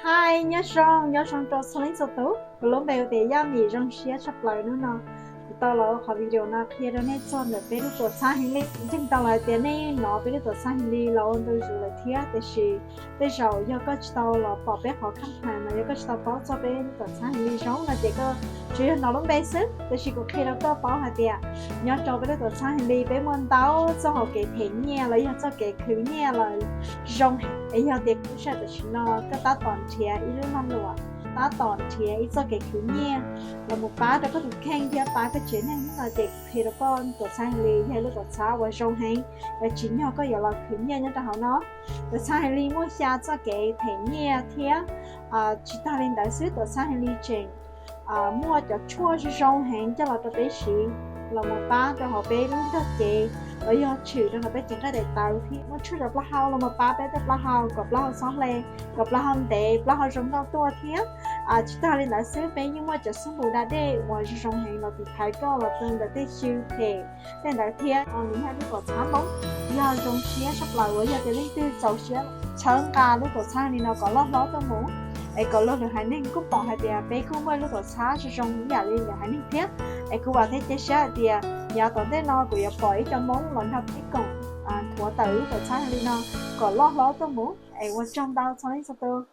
Hi, nyob zoo, nyob zoo rau txhua leej txhua tus. Kuv lub npe hu tias Yaj Mim, zoo siab tshaj plaws hnub no kuv tau los ua qhov video no qhia rau nej txog ntawm peb lub tuam txhab heev li. Ntseeg tau los hais tias nej hnov peb lub tuam txhab heev li los ua ntu zus lawm thiab, tiam sis tej zaum yog koj tsis tau los pom peb qhov khab phais mas yog koj tsis tau paub txog peb lub tuam txhab heev li zoo no ces koj tsuas yog hnov lub npe xwb. Tiam sis kuv qhia rau koj paub hais tias nyob rau peb lub tuam txhab heev li peb muaj ntau txoj hauv kev them nyiaj los yog txoj kev khwv nyiaj los zoo heev. Es yog tias kuv sab tam sim no koj tab tom nrhiav ib lub lag luam, tab tom nrhiav ib txoj kev khwv nyiaj los mus pab rau koj tus kheej thiab pab koj tsev neeg no ces kuv qhia rau koj, tuam txhab heev li yog ib lub tuam txhab uas zoo heev, yog tsim nyog koj yuav los khwv nyiaj nyob rau hauv no. Tuam txhab heev li muaj xya txoj kev them nyiaj thiab. Tsis tag li ntawd xwb, tuam txhab heev li tseem muaj cov tshuaj zoo zoo heev coj los rau peb siv los mus pab rau hauv peb lub nrog cev los yog tshwm rau hauv peb cev nqaij daim tawv thiab. Muaj tshuaj cov plaub hau los mus pab peb tej plaub hau kom plaub hau txhob hle, kom plaub hau ntev, plaub hau zoo nkauj tuaj thiab. Tsis tag li ntawd xwb, peb yeej muaj cov xub npus da dej uas zoo zoo heev los tiv thaiv koj los rau ntawm tej xyw phem tej ntawd thiab. Nws yog lub tuam txhab Hmoob, yog zoo siab tshaj plaws uas yog tias leej twg txaus siab txhawb nqa lub tuam txhab li no kom loj hlob tuaj mus, es kom luag lwm haiv neeg kuj pom hais tias peb kuj muaj lub tuam txhab zoo zoo ib yam li lwm haiv neeg thiab. Es kuv vam thiab cia siab hais tias yav tom ntej no kuv yuav pom ib co Hmoob los nrog peb koom nthuav tawm lub tuam txhab li no kom loj hlob tuaj mus. Es ua tsaug ntau txhua leej txhua tus.